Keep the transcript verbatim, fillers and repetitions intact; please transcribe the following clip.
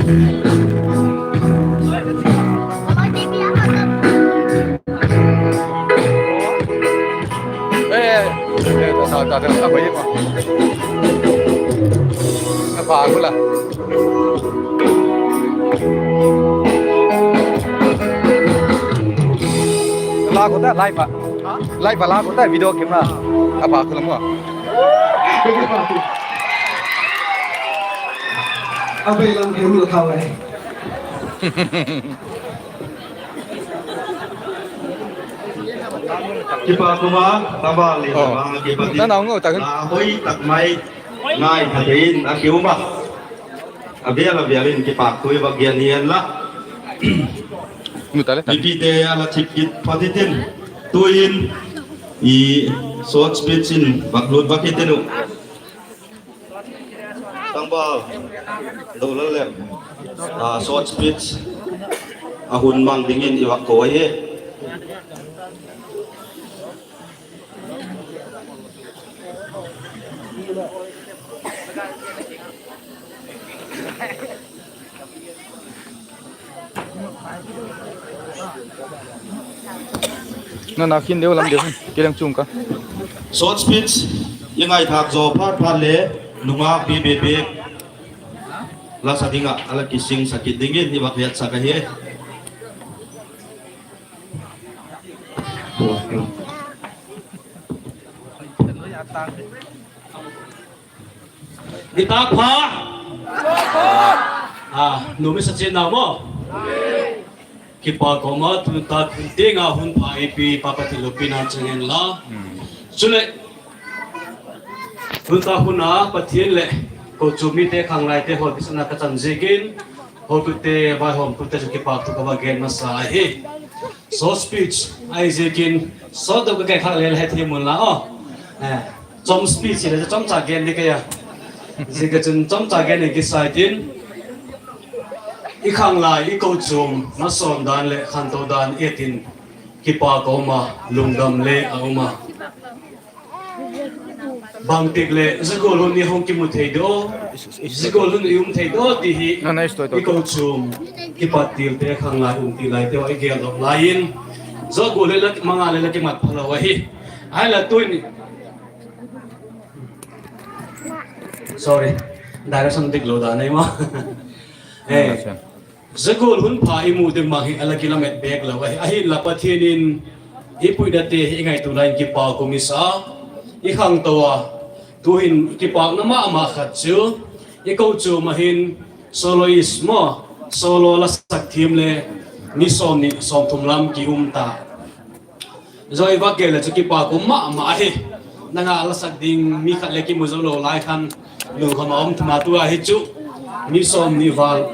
Eh, eh, ta, ta, ta, ta, a bai ma. A ba ku la. La ku ta, live a. Live a la ku ta, video camera. A ba ku la mu a. A bai lam ke mu la ka wai. Kipak um a, tava le, oh, tava kipak. Na nau ngau ta hin. La hoi tak mai ngai kha te in a ki um a. A vial a vial in kipak thu i va gen hian la. Mipite a la thip kit phat i tin. Tuin i short speech in vak lut vak i tin u. Tangval Dolal lem, a, short speech a hun mang dingin i vak ko ahi. Na, na khin deu lam deu hin, kileng chung ka. Short speech i ngaithâk zaw phat phat le, nungak pi be be la sa ding ah a la kisingsak kit dingin i vak hiatsak ahi. Nitâk pha. A, numei sa chian nau maw. Kipak um a, tun tak hun tiang a hun pha ei pi Pa Pathian lopina chang hen la. Chuleh, tun tak hun a Pathian leh kochuam mite khanglaite hawlpisakna ka chan ziakin, hawlpite, vaihawmtute chu kipak thu ka va gen masa ahi. Short speech ahi ziakin, short deu ka gen kha le la hethiam un la aw. Chom speech le chomcha gen ding ka hi a. Ziaziakchun chomcha gen in kisa i tin. I khanglai, i kochuam masawm dan leh khanto dan et in kipak a um a, lungdam le a um a. Bangtik leh zia gual hun i hung kimu thei diam, zia gual hun i um thei diam ti hi i kochuam kipat tilte, khanglai um ti laite haw i geldok lai in, zia gual le la mang a le la kimat phalo ahi. Ahinla tuin Sorry, direction dik lo dan ei maw. Zia gual hun pha i mu ding mang hi a la kilamet bêk lo ahi. Ahinla Pathian in i puinate hi i ngaitua lai in kipak um i sa a, i khangto a. Tu'hin kipakna ma ma khat chu i kochuam ah hin soloist maw, solo la sak thiam le mi sawmni sawmthum lam ki um ta. Zia i va gen le chu kipak um ma ma ahi. Nang a la sak ding mi khat le kimu zo lo lai khan, lungkham a um thim a, tu ahi chu mi sawmni val